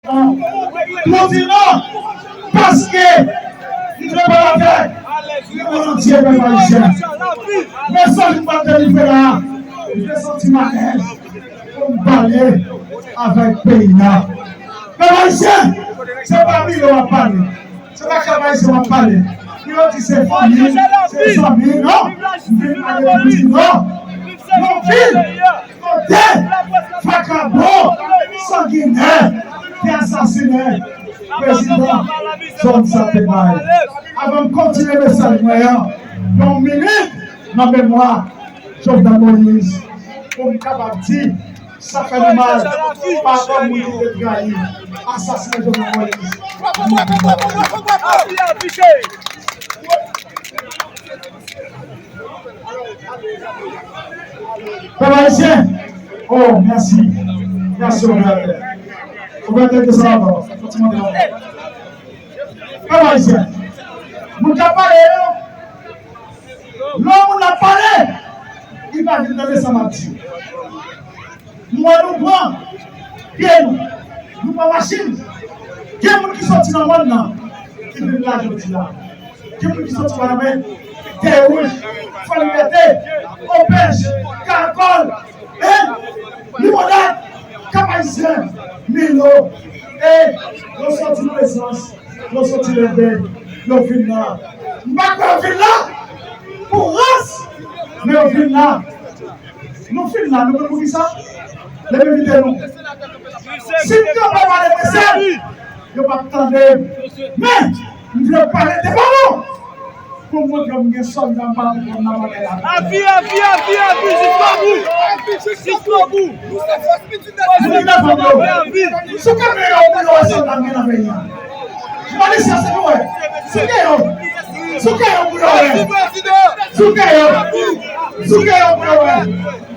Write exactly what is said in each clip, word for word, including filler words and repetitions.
Non, di non, paske m vle pale avèk li volonte, pèp ayisyen. Men sa li pa te rive la, m te santi m alèz pou m pale avèk peyi a. Pèp ayisyen, se pa Milo m ap pale, se pa Kap Ayisyen m ap pale. Milo di se fanmi, se zanmi, non, m vin pale pou di non. Yon vil kote vakabon, sanginè, te asasinen prezidan John Saint Emmanuel. Avan m kontinye mesaj mwen an, yon minit nan memwa Jovenel Moïse, pou m kapab di sa fè nou mal, pa rapò moun ki te trayi, asasinen Jovenel Moïse. Pèp ayisyen, oh, mèsi. Mèsi, Ouvètè. Ouvètè, desann anba. Fò ti monte anba. Pèp ayisyen, moun k ap pale yo, lè yon moun ap pale, li pa vin tande sa m ap di. M wè nou pran pye nou, nou pran machin. Gen moun ki soti nan mòn nan, ki vin la jodi a. Gen moun ki soti Wanament, Tèwouj, Fò Libète, Opèj, Karakòl, e Limonad, Kap Ayisyen, Milo, e yo soti Plezans, yo soti Lèbè, yo vin la. M pa kwè yo vin la pou rans, men yo vin la. Nou fin la, nou konn poukisa? Lè m envite nou. Si m kanpe pale de sèl, yo p ap tande m. Men, m vle pale de balon pou m montre m gen sòlda m pa pou konn nan bagay la. Avi, avi, avi, avi, jiskobou! Jiskobou! Moun ki nan fanm yo, si w kanpe yo, pou yo wè sòlda m gen nan peyi a. Jounalis yo, se nou wè. Souke yo. Souke yo pou yo wè. Souke yo. Souke yo pou yo wè.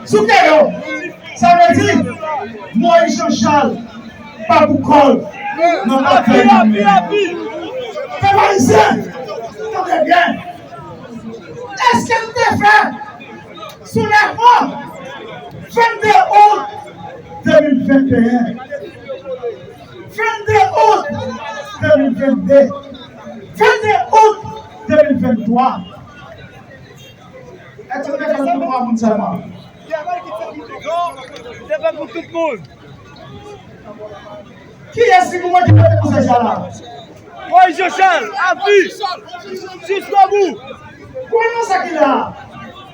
Souke yo. Sa vle di, Moïse Jean Charles pa pou kò l nan batay nan men. Pèp ayisyen, tande byen. Èske n te fè soulèvman vennde out de mil venteyen? Vennde out de mil vennde, vennde out de mil venntwa. Èske n te fè l pou twa moun sèlman? Non, li te fè pou tout moun. Kiyès ki pou mete mete konsèy sa la? Moïse Jean Charles, avi! Jiskobou! Gouvenman sa ki la,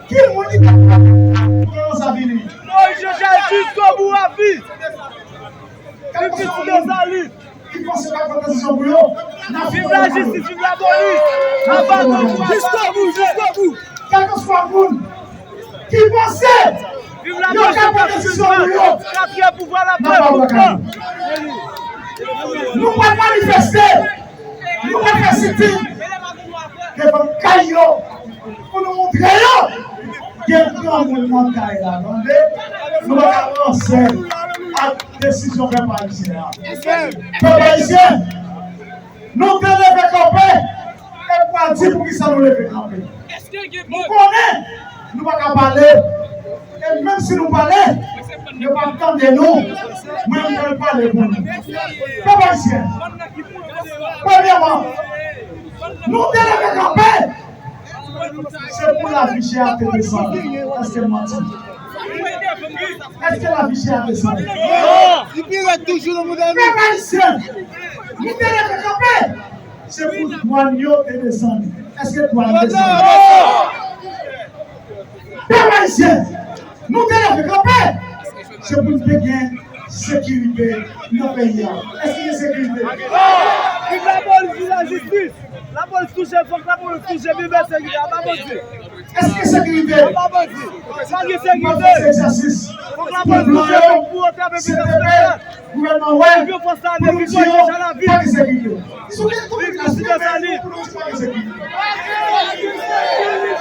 ki moun ki ta pou gouvenman sa vini? Moïse Jean Charles, jiskobou, avi! Li pitit Dezali! Ki panse k ap pran desizyon pou yo, n ap... Viv lajistis, viv lapolis! N ap bat nou pou... Jiskobou, jiskobou! Kèlkeswa moun ki panse yo ka pran desizyon pou yo, n ap ba yo lakay. Nou pral manifeste, nou pral fè sitin devan kay yo pou nou montre yo gen granmoun nan kay la, tande? Nou pa ka ranse ak desizyon pèp ayisyen an. Pèp ayisyen, nou te leve kanpe, e m pral di poukisa nou leve kanpe. Nou konnen nou pa ka pale, e menm si nou pale, yo p ap tande nou. Mwen, m pral pale pou nou. Pèp ayisyen, premyèman, nou te leve kanpe, se pou lavi chè a te desann. Èske m manti? Èske lavi chè a desann? Li pi rèd toujou nan mouda li. Pèp ayisyen, nou te leve kanpe, se pou dwàn yo te desann. Èske dwàn desann? Pèp ayisyen, nou te leve kanpe, se pou n te gen sekirite nan peyi a. Èske gen sekirite? Viv lapolis, viv lajistis! Lapolis touche, fòk lapolis touche, viv ensekirite, aba bandi! Èske gen sekirite? Aba bandi! Pa gen sekirite! Fòk lapolis touche, fòk pou yo trape pitit pèp la! Gouvènman wè, pou nou di yo, pa gen sekirite. Si w gen tout moun la, si w gen moun pou nou di pa gen sekirite.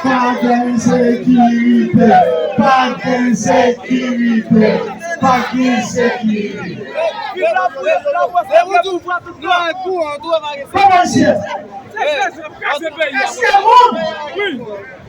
Pa gen sekirite, pa gen sekirite, pa gen sekirite. Viv laprès, laprès, laprès, pouvwa tout tan. Pèp ayisyen, èske moun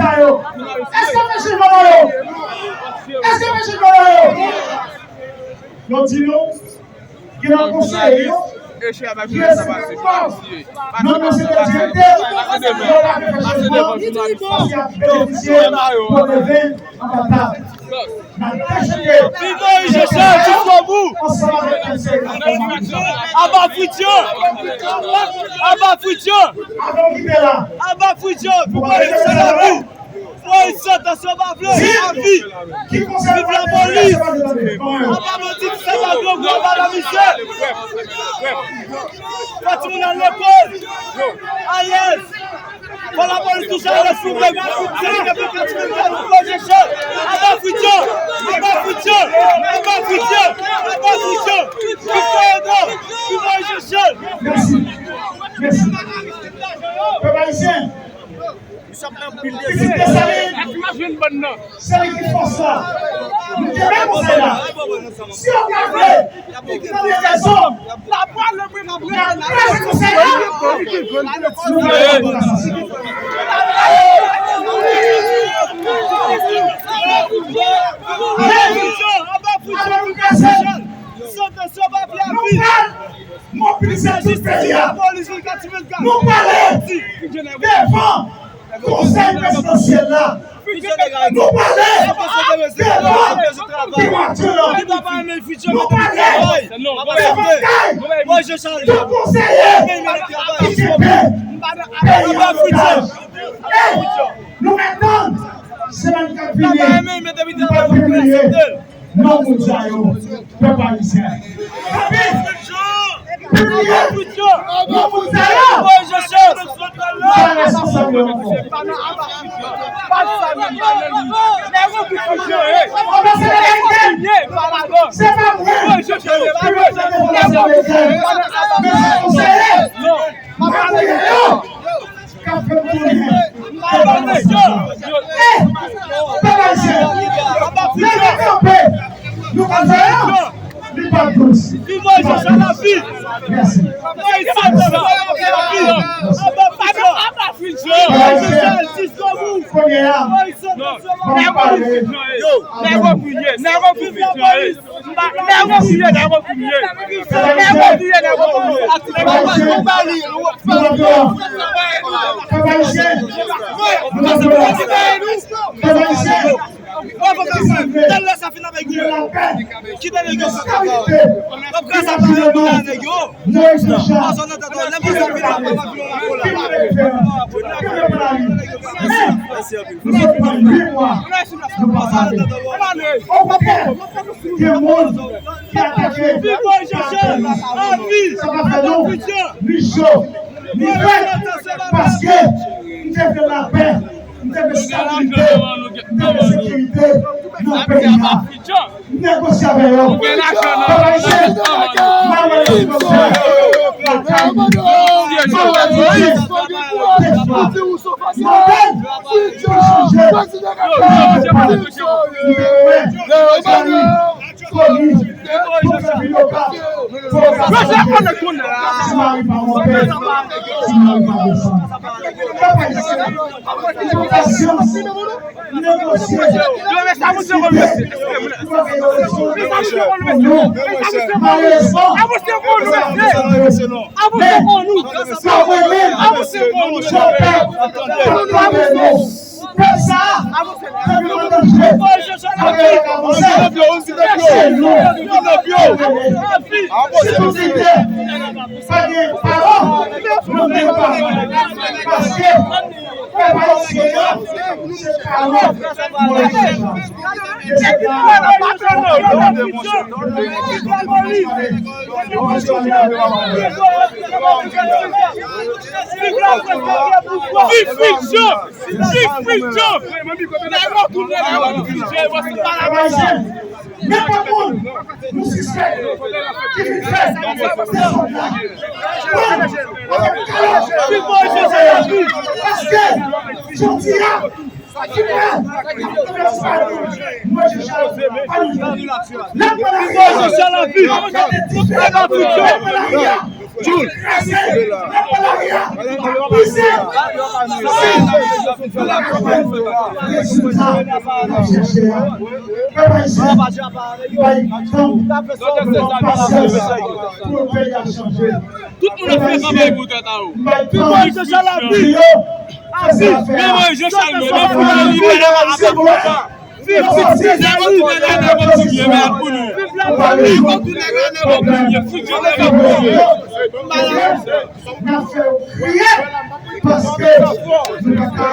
Leta yo? Èske fè chanjman nan yo? Èske fè chanjman nan yo? Nou di nou, gen nan konseye yo, ki espesifikman nan konseye direktè, yo pa fè chanjman, paske y ap benefisye de ven anba tab. N ap desann. Viv Moyiz Joseph jiskobou! Aba Fritz Jean! Aba Fritz Jean! Aba Fritz Jean! Viv Moyiz Joseph jiskobou! Moyiz Joseph, tansiyon pa vle! Avi! Viv lapolis! Aba bandi, ti sa pa gwo gwo, aba la mizè! Fò timoun al lekòl! Alèz! Fò lapolis touche a lè souple. Sènitè pou Katimil Gad pou pwoteje. Aba Fritz Jean! Aba Fritz Jean! Aba Fritz Jean! Aba Fritz Jean! Viv Koyodò! Viv Moyiz Joseph! Mèsi. Mèsi. Pèp ayisyen, pitit Desalin, se li ki fòs la. Nou kenbe konsèy la. Si yo pa vle, nou gen rezon. N ap kraze konsèy la. Nou pa kapab asasinen. Apre nou kraze, nou pral mobilize tout peyi a. Nou prale devan Konsèy prezidansyèl la. Nou prale devan Primati la. Nou prale devan kay tout konseye ki kenbe peyi an otaj. E nou mèt tann semèn k ap vini, nou pral pibliye non moun sa yo, pèp ayisyen. Tanpri, pibliye non moun sa yo. Responsab yo ankò. Ou pa se Ameriken. Se pa mwen ki reprezante popilasyon amerikèn. Men se konseye, makouyè yo k ap fè m konnen. E, pèp ayisyen, leve kanpe. Nou konn sa yo. Li pa dous. Viv Moyiz Jean Charles, viv! Mèsi. Moyiz Jean Charles, viv! Moyiz Jean Charles, jiskabout! Kounye a, m ap pale avè nou. Nèg yo kriye, nèg yo kriye, nèg yo kriye. Nèg yo kriye, nèg yo kriye. Pèp ayisyen, pèp ayisyen, pèp ayisyen, Kite nèg yo sa kaka. Kite nèg yo sa kaka. N ap kraze apayay nou la, nèg yo. Pòzò nan tèt ou. Lè pòzò vin la, papa vin la. Okontrè, gen moun ki atake sa pa fè nou ni cho ni frèt, paske m te vle lapè. M te vle estabilite, m te vle sekirite nan peyi a. M negosye avè yo. Pèp ayisyen, m al wè legliz Bondye lakay m. M al wè Bondye defwa. M mande l pou l chanje. Pèp pa m, m te wè Johnny, pou fè videyo ka, pou fè videyo ka, ti mari pa monte, ti mari pa desann. Pèp ayisyen, pran pasyans, negosye. Malerezman, men, sa w renmen, chòpè, pa tande nou. Pèp sa a, pèp yo an danje. Avè yo k avanse. Se nou. Si nou te pa gen paran, nou te pa. Paske pèp ayisyen an, se paran Moyiz Jean Charles. E se paran. Viv Fiction! Viv Fiction! Nèg yo tounen la, yo tounen. Nenpòt moun nou sispèk ki vin fè dezòd la, pran avèk kalòt. Paske jodi a, Tout moun ap fè kanpay pou tèt a yo. Viv Moyiz Jean Charles, viv! Viv Moyiz Jean Charles, viv! Viv Moyiz Jean Charles, viv! Viv Lapolis! Viv Lapolis! N ap fè w kriye paske nou pa ka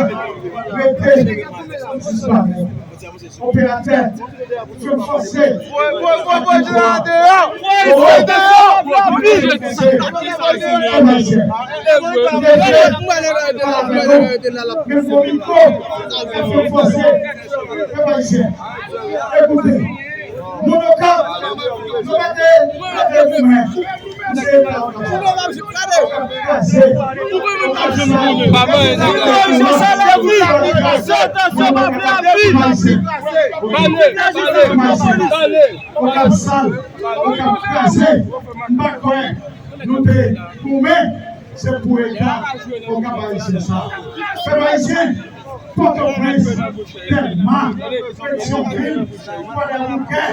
rete disparèt. Operatè, fè m fòse. Voye, voye, voye, voye, voye deyò. Voye deyò. Pèp ayisyen. Men Komiko, fè m fòse. Pèp ayisyen. Ekoute. Moun Okap, nou mete randevou mwen. Okap sal, Okap kraze. M pa kwè nou te goumen, se pou eta Okap ayisyen sa. Pèp ayisyen, Pòtoprens, Dèlma, Petyonvil, Kwadèboukè,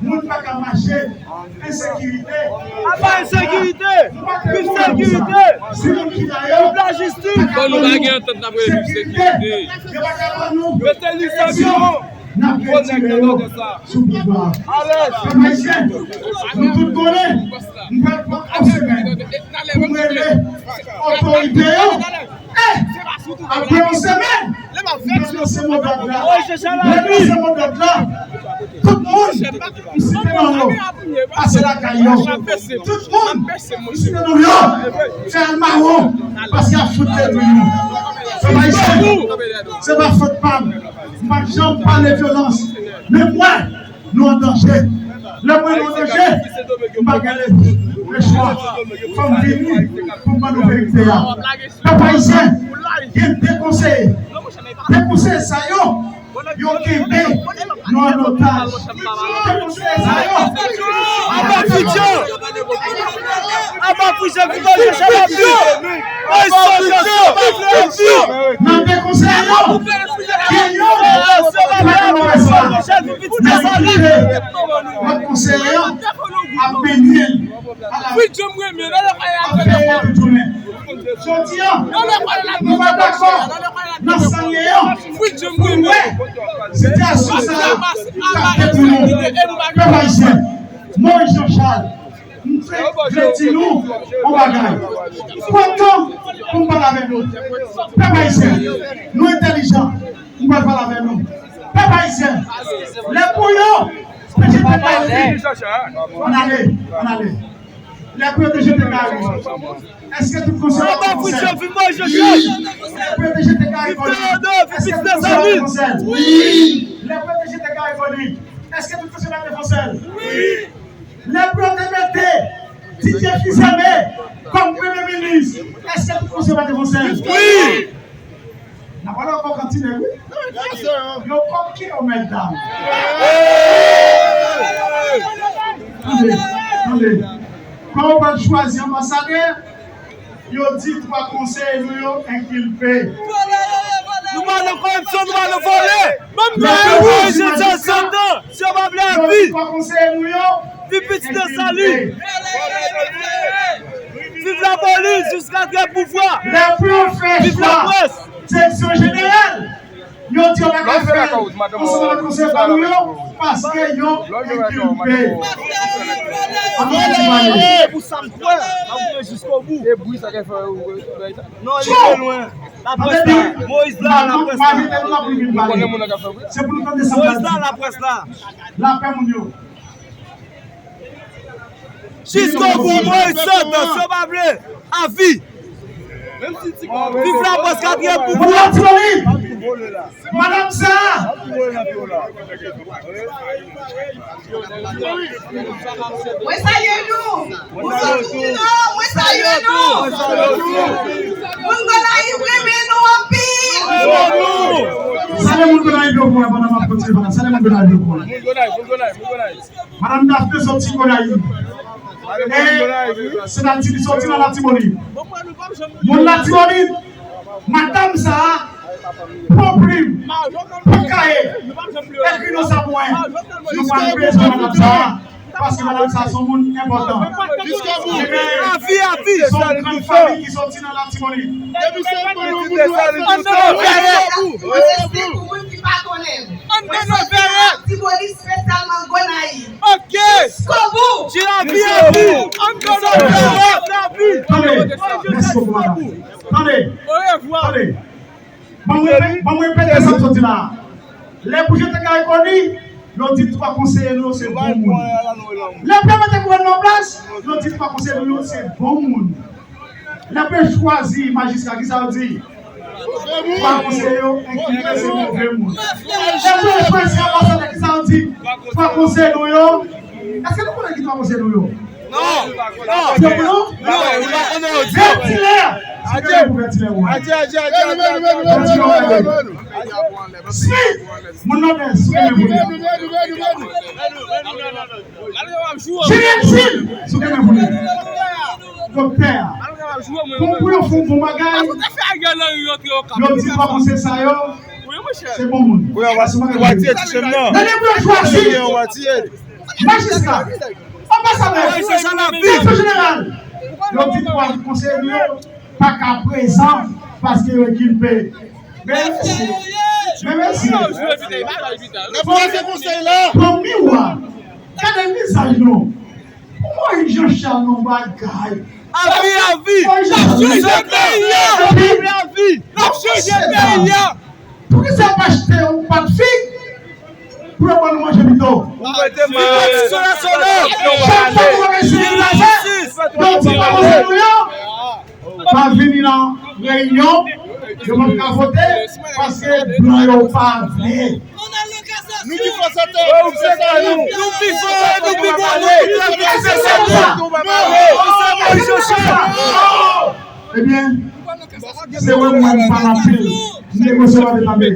moun pa ka mache, ensekirite. Apa ensekirite? Viv sekirite! Viv lajistis! Bon, nou pa gen antant, n ap rele viv sekirite. Mete li sou biro. N ap retire yo sou pouvwa. Pèp ayisyen, nou tout konnen, m pral pran yon semèn pou m rele otorite yo. E apre yon semèn, m pral lanse modòd la. M pral lanse modòd la. Tout moun, m site non yo, pase lakay yo. Tout moun, m site non yo, fè al mawon, paske y ap fout detwi nou. Pèp ayisyen, se pa fòt pa m. M pa t janm pale vyolans. Men mwen, nou an danje. Lè mwen nou an danje, m pa gen le, le chwa. Fò m vini pou m ban nou verite a. Pèp ayisyen, gen de konseye. De konseye sa yo, yo kenbe nou an otaj. De konseye sa yo. Aba Fidjan! Aba Fidjan, Fidjan, Fidjan, Fidjan! Aba Fidjan! Nan de konseye yo, gen yon ki pa nan lwès la. Men kite lòt konseye yo ap mennen l a la ap fè yo tout jounen. Jodi a, nou pa dakò nan sa n ye an pou n wè sitiyasyon sa a k ap depounen pèp ayisyen. Moyiz Jan Chal, m te vle di nou yon bagay. M pran tan pou m pale avè nou. Pèp ayisyen, nou entèlijan. M pral pale avè nou. Pèp ayisyen, lè pou yo P J T K rive, ann ale, ann ale. Lè pou yo P J T K rive, èske tout konseye pa te fon sèl? Wi. Lè pou yo P J T K rive, èske tout konseye pa te fon sèl? Wi. Lè pou yo P J T K rive, èske tout konseye pa te fon sèl? Wi. Lè pou yo te mete Didier Fils-Aimé kòm premye minis, èske tout konseye pa te fon sèl? Wi. N ap pale ankò kantinè, wi. Yo kòk ke yo mèt dam. Tande, tande. Kan yo pral chwazi anbasadè, yo di twa konseye nou yo enkilpe. Nou pa nan koripsyon, nou pa nan vòlè. Menm nou pa nan koripsyon. Si yo pa vle avi, viv Pitit Dessalines! Viv lapolis jiskaske pouvwa! Viv laprès! Direksyon jeneral, yo di yo pa ka fè ansanm ak konseye pa nou yo paske yo enkilpe. Ann pale. Pou sa m kwè, m ap kwè jiskobou. E bri sa k ap fè. Non, li pi lwen. Laprès la, Moyiz la, laprès la. Se pou nou tande sa m pral di. Moyiz la, laprès la. Lapè moun yo. Jiskobou, Moyiz Santans, yo pa vle avi. Viv laprès, katriyèm pouvwa. Madanm sa a. Mwen salye nou. Bonswa tout moun, mwen salye nou. Moun Gonayiv renmen nou anpil. Salye moun Gonayiv yo pou mwen pandan m ap kontinye pale. Salye moun Gonayiv yo pou mwen. Madanm Daphné soti Gonayiv. E se Latibonit, soti nan Latibonit. Moun Latibonit, madanm sa a, pran plim, pran kaye, ekri non sa pou mwen. Nou pral bezwen madanm sa a, paske madanm sa a se yon moun enpòtan. Ebyen, se yon grann fanmi ki soti nan Latibonit. Pou moun ki pa konnen l. Mwen soti nan Latibonit, espesyalman Gonayiv. Ok. Jiskobou. Jilavi, lavi. Ann Gonayiv. Tande, mèsi bokou, madanm. Tande, tande. Ban mwen, ban mwen repete sa m sot di la a. Lè pou P J T K rekoni, yo di twa konseye nou yo se bon moun. Lè pou yo mete gouvènman an plas, yo di twa konseye nou yo se bon moun. Lè pou yo chwazi majistra, kisa yo di? Twa konseye yo enkilpe, se move moun. Lè pou yo chwazi anbasadè, kisa yo di? Twa konseye nou yo. Èske nou konnen ki twa konseye nou yo? Non. Non. Vètilè. Sou kenbe pou Vètilè. Adye, adye, adye, adye. Si moun nan sou kenbe pou li. Jimmy Sil, sou kenbe pou li. Doktè a. Pou, pou yo fè yon bon bagay, yo di twa konseye sa yo, se bon moun. Gade pou yo chwazi. Majistra, anbasadè, direksyon jeneral, yo di twa konseye nou yo pa ka prezan paske yo enkilpe. Men mesye, men mesye, fanmi w a, gade vizaj nou. Moyiz Jan Chal nan bagay. Avi, avi. N ap chanje peyi a. Avi, avi. N ap chanje peyi a. Poukisa yo pa achte yon pat fig pou yo ban nou manje pito? Chak fwa nou wè mesye ki pase, yo di pa manje nou yo. Pa vini nan reyinyon, Yo p ap ka vote paske blan yo pa vle. Nou ki fò se te, nou ki fè sa nou. Nou pi fò, nou pi bon, nou pi fò, nou pi fò. Ebyen, se vre mwen m pale anpil. M negosye pa de tande.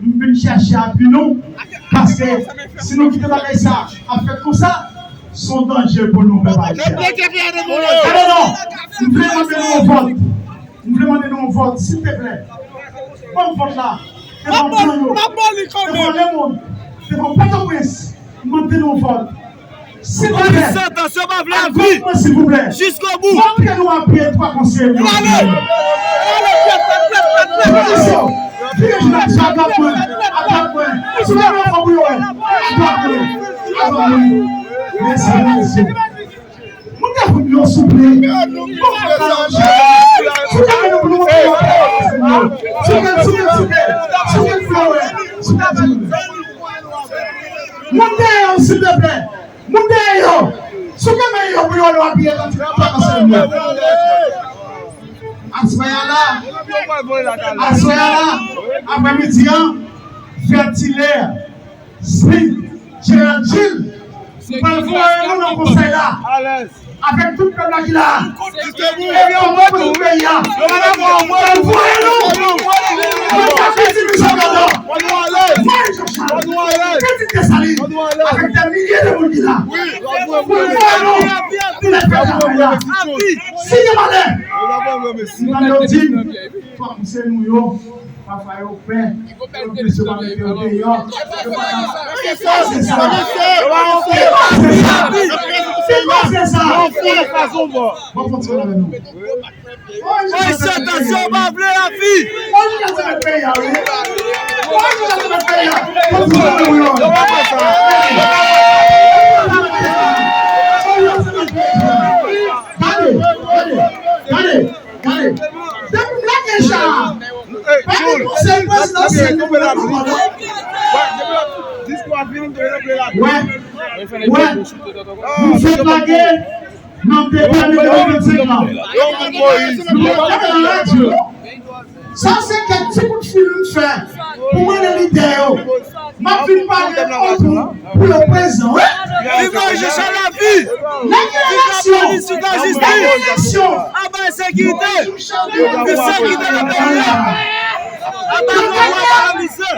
M vin chèche apui nou paske si nou kite bagay sa ap fèt konsa, se yon danje pou nou pèp ayisyen. Gade non, m vle mande nou yon vòt. M vle mande nou yon vòt, silteplè. Ban m vòt la. Devan blan yo. Devan lemonn. Devan Pòtoprens. M mande nou yon vòt. Silteplè. Al vòt mwen, silvouplè. Montre nou apye twa konseye m yo. Pozisyon. Vire jou la, adwat mwen. Adwat mwen. Sou mwen, mwen, mwen, mwen. Adwat mwen. Adwat mwen. Mèsi, mèsi. Moun te fout yo souple. Bon, fè sa, chè. Souple nou pou nou monte yo. Souple, souple, souple. Souple florè. Souple di. Moun dèyè yo, silteplè. Moun dèyè yo. Souple men yo pou yo, yo apiye nan ti pa konsèy yo. Aswè a la. Aswè a la. Aprèmidi an, Fètilè. Si Gerald Gilles, m pral voye nou nan konsèy la. Avèk tout pèp la ki la. Epi yon mò pou tout peyi a. M pral voye nou. Mwen pa pèdi Michel Gandon. Mwen Jean Charles. Pitit Desalin. Avèk dè milye de moun ki la. M pral voye nou. Pou lè fè travay la. Si gen malè. M tande yo di m, kòm se nou yo. Pafwa yo pè, yo plis yo pa mete yo deyò. Yo pa ka. Ki pa se sa? Ki pa se sa? Ki pa se sa? Bon, kontinye avè nou. Moyiz Chantasyò pa vle lavi. Moyiz Chantasyò mèt peyi a, wi. Moyiz Chantasyò mèt peyi a. Kontinye avè nou. Gade, gade, gade. Gade, depi m lage cha a, pa gen konsèy prezidansyèl nou mwen ankò non. Wè, wè, nou fèk lage nan debi ane de mil vennsenk lan. Nou pa t lage nan radyo. Sa se kèk ti kout fil m fè pou mande lidè yo. M ap vin pale otou pou yo prezan, wi. Viv Moyiz Jean Charles lavi! Viv lapolis, viv lajistis! Aba ensekirite! Ensekirite nan peyi a! Aba lwa, aba mizè!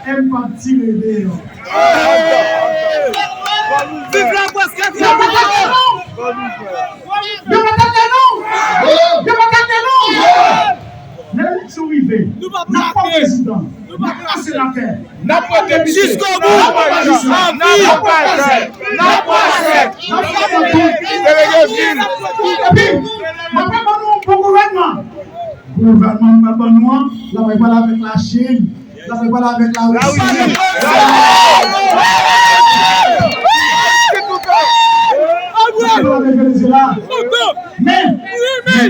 E m p ap tire deyò. Viv laprès, viv laprès! Yo pa tande nou! Yo pa tande nou! Lè eleksyon rive, n ap pran prezidan, n ap pran senatè, n ap pran depite, n ap pran majistra, n ap pran pastè, n ap pran chèf, n ap pran tout. Delege vil. Epi, m ap ban nou yon bon gouvènman. Gouvènman m ap ban nou an, l ap pale avèk Lachin. L ap pale avèk Larisi. L ap pale avèk Venezyela. Men, men,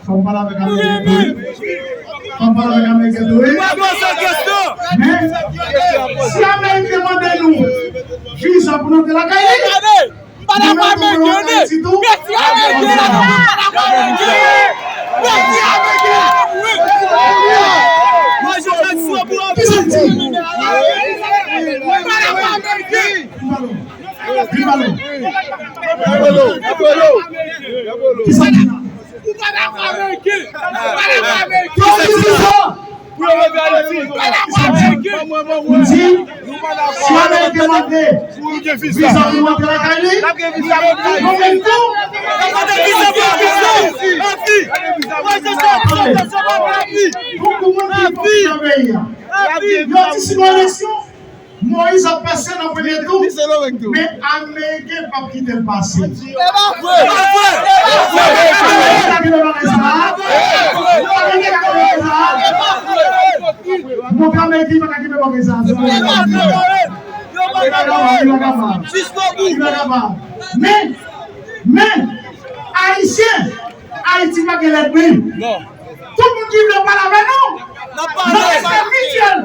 fò m pale avèk Ameriken tou wi. Fò m pale avèk Ameriken tou wi. Men, si Ameriken mande nou viza pou n antre lakay li, M pa dakò avèk yo, non. Mèsi avèk yo, non. M pa dakò avèk yo. Mèsi avèk yo. Mwen, je fè sou pou anpil. M pa dakò avèk yo. Kisa ki la? M pa dakò avèk yo. M pa dakò avèk yo. Kisa ki la? Pou yo leve Ayiti. M di, si Ameriken mande viza pou antre lakay li, nou menm tou. Pou, pou moun ki fòk nan peyi a. Yo di si nou eleksyon, Moyiz ap pase nan premye tou, men Ameriken p ap kite l pase. E pa vre! E pa vre! Montre Ameriken pa ka kenbe bagay sa a. Men, men, Ayisyen, Ayiti pa gen lènmi. Tout moun ki vle pale avè nou, nan respè mityèl,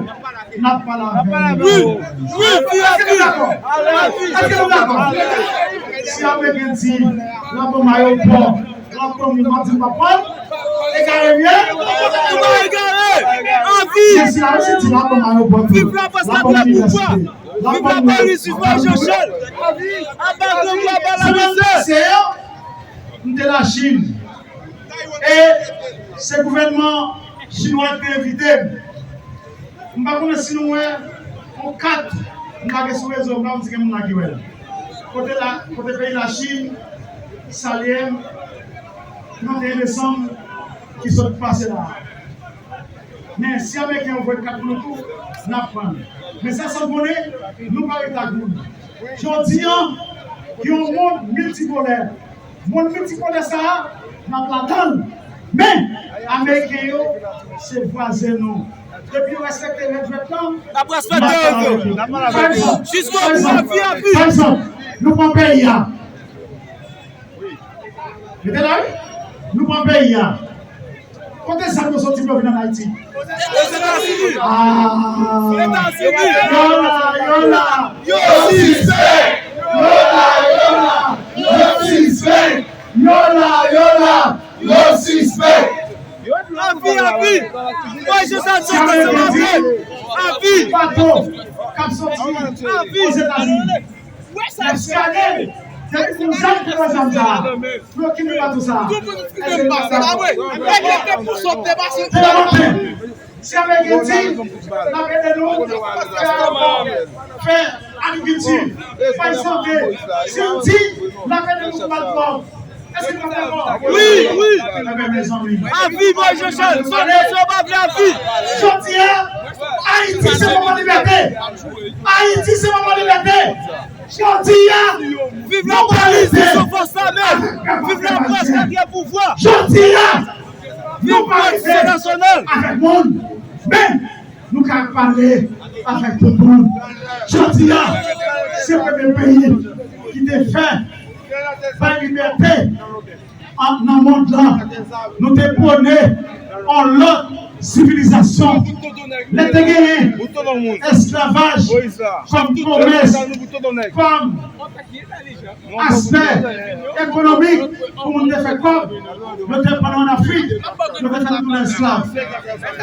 n ap pale avè nou. Wi, wi, wi, wi. Èske nou dakò? Èske nou dakò? Si Ameriken di l ap ban m ayewopò, l ap ban m, m ap di l m p ap pran l. Egare m ye? Touba egare! Avi! Men si Larisi di l ap ban m ayewopò tou, l ap ban m inivèsite, l ap ban m... Viv lapolis, viv Moyiz Jan Chal! Aba grangou, aba lamizè! Semèn pase a, m te Lachin. E se gouvènman chinwa ki te envite m. M pa konnen si nou wè yon kat m lage sou rezo, m pa konn si gen moun la ki wè l. Kote la, kote peyi Lachin salye m, trannteyen desanm ki sot pase la a. Men si Ameriken yo voye kat pou nou tou, n ap pran l. Men sa, san konnen, nou pa ret ak moun. Jodi a, gen yon mond miltipolè. Mond miltipolè sa a, n ap ladan l. Men, Ameriken yo, se vwazen nou. Depi yo respekte règ jwèt lan, n ap respekte règ yo. Pa egzanp, jiskobout, avi, avi. Pa egzanp, nou pran peyi a. Mete la, wi. Nou pran peyi a. Kote zam yo soti pou yo vin ann Ayiti? Ozetazini. Ah. Ozetazini. Yo la, yo la. Yo sispèk. Yo la, yo la. Yo sispèk. Yo la, yo la. Yo sispèk. Avi, avi. Moyiz Jan Chal, sòti ansanm avè l. Avi. Bato k ap soti Ozetazini. Eskadril, se pou zam ki pran zam sa a. Pou yo kidnape tou sa a. Èske nou pa dakò? Demen maten, si Ameriken di, n ap ede nou fè ayewopò, fè agrikilti, fè sante, si l di, n ap ede nou konbat dwòg, èske nou pa dakò? Wi, wi. Enben, mezanmi. Avi, Moyiz Jan Chal. Sòti ansanm avè l, avi. Jodi a, Ayiti se moman libète. Ayiti se moman libète. Jodi a, viv lapolis, viv fòs lame, viv laprès, gade pouvwa. Jodi a, viv Polis Nasyonal. Avèk moun, men nou ka pale avèk tout moun. Jodi a, se premye peyi ki te fè bay libète an, nan mond lan. Nou te pwone yon lòt sivilizasyon. Lè te genyen esklavaj kòm pwomès, kòm aspè ekonomik pou moun te fè kòb, yo te pran nou ann Afrik, yo te fè nou tounen esklav.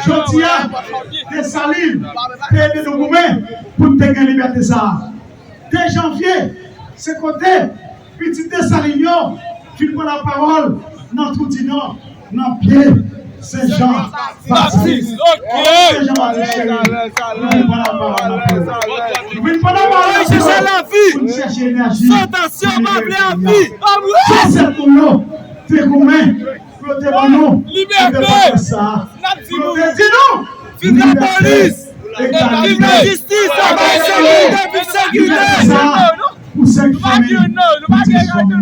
Jodi a, Desalin te ede nou goumen pou n te gen libète sa a. De janvye, se kote pitit Desalin yo fin pran lapawòl nan Twou di Nò, nan pye Sen Jan Batis. Sen Jan Batis cheri, nou vin pran lapawòl nan pye w. Nou vin pran lapawòl nan pye w pou n chèche enèji, pou n libere peyi a. Zansèt nou yo te goumen pou yo te ban nou endepandans sa a. Pou yo te di nou, libète, egalite, viv lajistis, viv sekirite, viv sekirite. Pou senk fanmi, pou dis fanmi.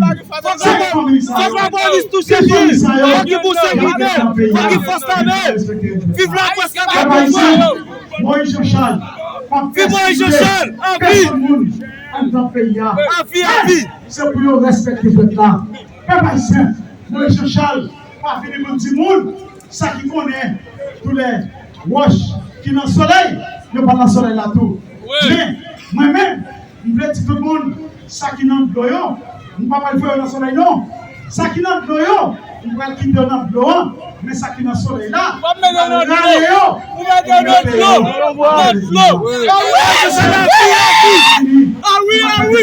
Senk fanmi sa yo, fòk lapolis touche pye yo. Fòk gen bon sekirite. Fòk gen fòs lame. Viv laprès, gade pouvwa. Moyiz Jan Chal p ap pèsekite pèsonn moun anndan peyi a. Avi, avi. Se pou yo respekte jwèt la. Pèp ayisyen, Moyiz Jan Chal pa vini pou l di moun sa ki konnen tou lè wòch ki nan solèy, yo pa nan solèy la tou. Men, mwen menm, m vle di tout moun, sa ki nan dlo yo, m pa pral voye yo nan solèy non. Sa ki nan dlo yo, m pral kite yo nan dlo an, men sa ki nan solèy la, m pral rale yo pou m mete yo nan peyi a. Awi, awi.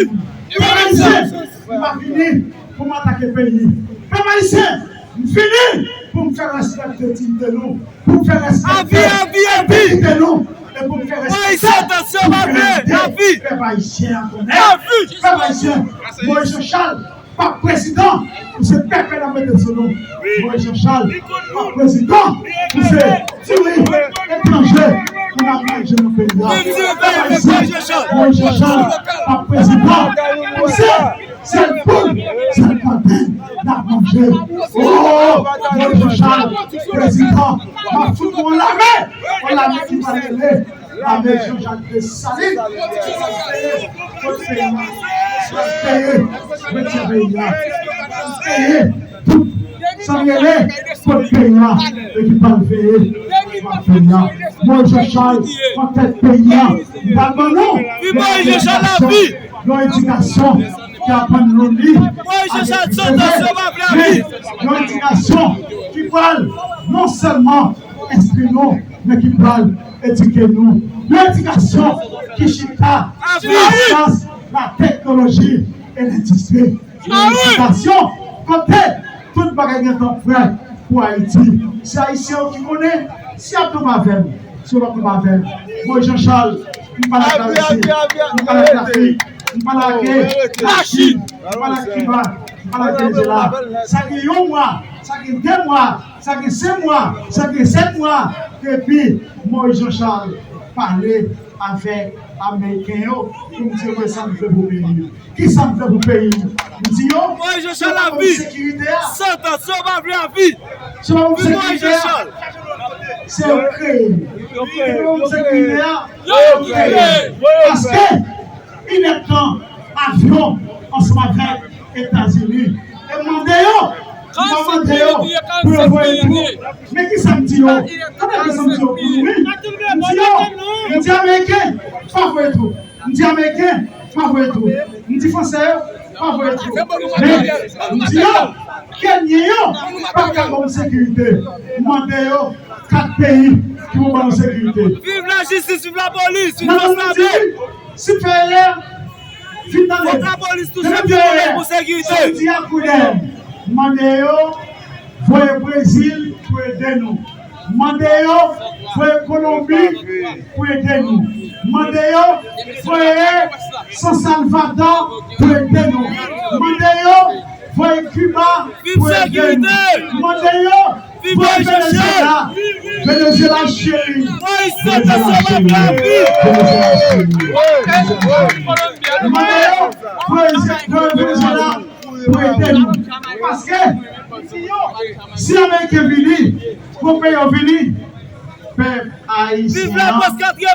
Pèp ayisyen, m pa vini pou m atake peyi. Pèp ayisyen, m vini pou m fè respekte diyite nou, pou m fè respekte entegrite nou, e pou m fè respekte souverènte pèp ayisyen an konnen. Pèp ayisyen, Moyiz Jan Chal p ap prezidan pou se pèp la n ap mete sou nou. Moyiz Jan Chal p ap prezidan pou se diri etranje pou n ap manje nan peyi a. Pèp ayisyen, Moyiz Jan Chal p ap prezidan pou se sèl poul, sèl planten n ap manje. Oh, Moyiz Jan Chal, prezidan, m ap fout nou yon lame, yon lame ki pral rele lame Jan Jak Desalin. Kot peyi a? Peye, retire peyi a. Peye, tout sa n rele, kot peyi a? E ki pral veye peyi a? Moyiz Jan Chal, nan tèt peyi a, m pral ban nou yon edikasyon, yon edikasyon ki aprann nou li. Mwen, Jean Charles Santos, yo pa vle avi. Men, yon edikasyon ki pral non sèlman enstwi nou, men ki pral edike nou. Yon edikasyon ki chita sou lasyans, lateknoloji e lendistri. Yon edikasyon kote tout bagay gentan prè pou Ayiti. Se Ayisyen yo ki konnen si y ap tonbe avè m, si yo p ap tonbe avè m. Mwen, Jean Charles, m pa lage Larisi, m pa lage Lafrik, m pa lage Lachin, m pa lage Kiba, m pa lage Venezuela. Sa gen yon mwa, sa gen de mwa, sa gen senk mwa, sa gen sèt mwa depi Moïse Jean Charles pale avèk Ameriken yo pou m di yo sa m vle pou peyi m. Kisa m fè pou peyi m? M di yo, Moïse Jean Charles, lavi. Sekirite a. Santos, yo pa vle lavi. Se pa pou sekirite a. Se yo kreye. Se pa pou sekirite a. Yo kreye. Paske, inèdtan, avyon ansanm avèk Etazini. E mande yo, m pa mande yo pou yo voye twoup. Men kisa m di yo? Tande kisa m di yo pou nou, wi. M di yo, m di Ameriken, pa voye twoup. M di Ameriken, pa voye twoup. M di Fransè yo, pa voye twoup. Men, m di yo, Kenyen yo pa ka ban nou sekirite. M mande yo, kat peyi ki pou ban nou sekirite. Viv lajistis, viv lapolis, viv Fòs Lame. Si m fè erè, fin nan nèg. Fòk lapolis touche pi konnen pou sekirite. Saoudi a koudè. M mande yo voye Brezil pou ede nou. M mande yo voye Kolonbi pou ede nou. M mande yo voye San Salvador pou ede nou. M mande yo voye Kiba pou ede nou. M mande yo Viv Moïse Jean Charles! Venezuela cheri! Moïse Jean Charles! Venezuela cheri! Venezuela cheri! Mande yo, Venezuela pou ede nou. Paske, si Ameriken vini, pou peyi yo vini, pèp ayisyen an p ap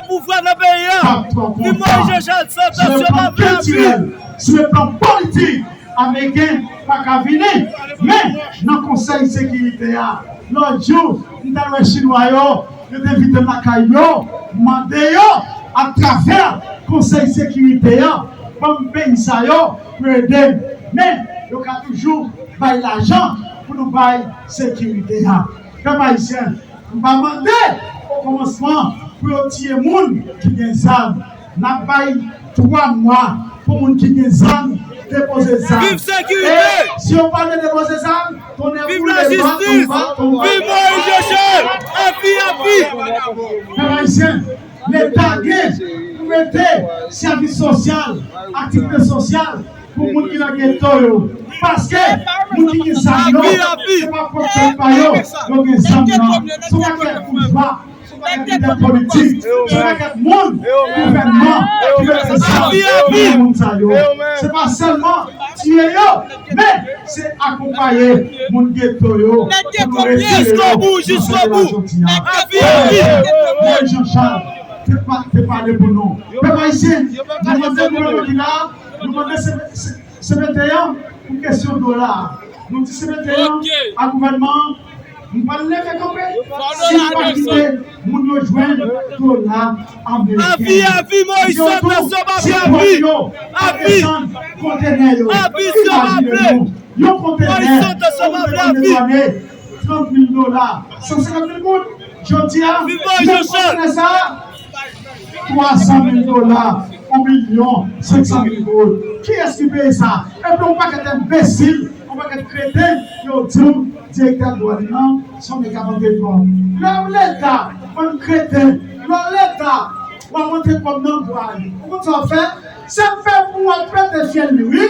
twò kontan. Sou le plan kiltirèl, sou le plan politik, Ameriken pa ka vini, men nan Konsèy Sekirite a, lòt jou, m t al wè Chinwa yo, yo te envite m lakay yo, m mande yo, atravè Konsèy Sekirite a, ban m peyi sa yo pou ede m. Men, yo ka toujou bay lajan pou nou bay sekirite a. Pèp ayisyen, m pa mande okòmansman pou yo tiye moun ki gen zam. N ap bay twa mwa pou moun ki gen zam depoze zam. Viv sekirite! E si yo pa vle depoze zam, tonnè boule, tonba, tonba. Viv Moïse Jean Charles! Api, api! Pèp ayisyen, Leta gen pou mete sèvis sosyal, aktivite sosyal pou moun ki nan geto yo. Paske moun ki gen zam yo, se pa pwòp tèt pa yo, yo gen zam nan. Se yon pakèt boujwa, se yon pakèt lidè politik, se yon pakèt moun gouvènman ki mete zam pou moun sa yo. Se pa sèlman tiye yo, men se akonpaye moun geto yo pou nou retire yo nan sa yo la jodi a. Moïse Jean Charles te pa-, te pale pou nou. Pèp ayisyen, nou mande gouvènman ki la a, nou mande se, se, se mete an pou kesyon dola a. Nou di se mete an a gouvènman an, nou pral leve kanpe si nou pa kite moun yo jwenn dola ameriken. Avi, avi, Moïse Jean Charles, si pòt yo pa desann kontenè yo, imajine nou, yon kontenè, yon kontenè dwanye, trant mil dola, san senkant mil goud. Jodi a, menm kontenè sa a, twa san mil dola, yon milyon senk san mil goud. Kiyès ki peye sa? Epi yon pakèt enbesil, yon pakèt kreten, yo di w, direktè dwàn nan, se yon nèg k ap antre dwàn. Lè yon Leta, bann kreten, lè yon Leta, w ap antre kòb nan dwàn, ou konn sa w ap fè? Se fè pou w ap pete fyèl li, wi.